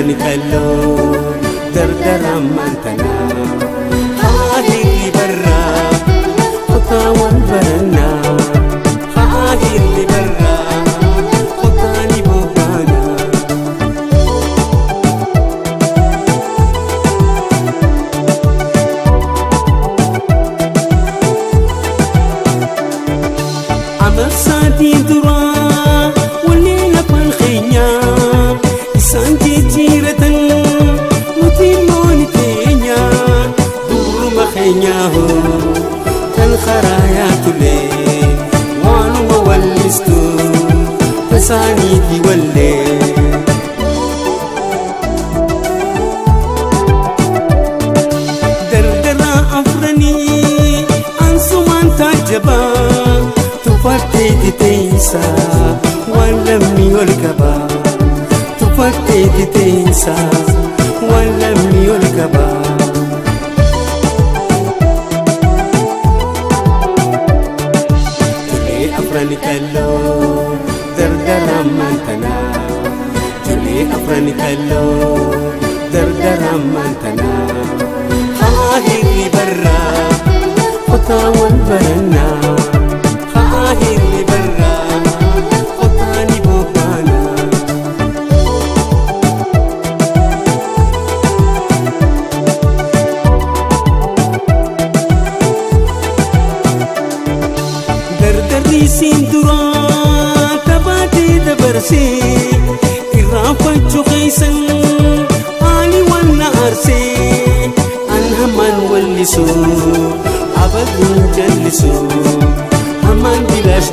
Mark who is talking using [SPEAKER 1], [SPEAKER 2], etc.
[SPEAKER 1] Afran kalloo dardara ammaan tanaa haa hirri barraa kutaa wal barannaa haa hirri barraa kutaa ni bohaanaa. Amarsaatii duraa waliin afaan keenyaa isaan jijjiiratan nuti immoo ni teenya duruma keenyaa hoo kan karaa yaatule waanuma wallistu tasaaniiti wallee. Dardara afranii ansumaan taajjabaa tuffatteeti teessa waan lammii ol qabaa tuffatteeti teessa waan lammii ol qabaa. Tulee afran kalloo dardara ammaan tanaa tulee afran kalloo dardara ammaan tanaa haa hirri barraa kutaa wal barannaa haa hirri barraa kutaa ni bohaanaa. Dardarri siin duraa taphaatee dabarsee irraanfachuu keessan ani waan na aarsee an hamaan wallisu abaduun jallisu hamaan bilaash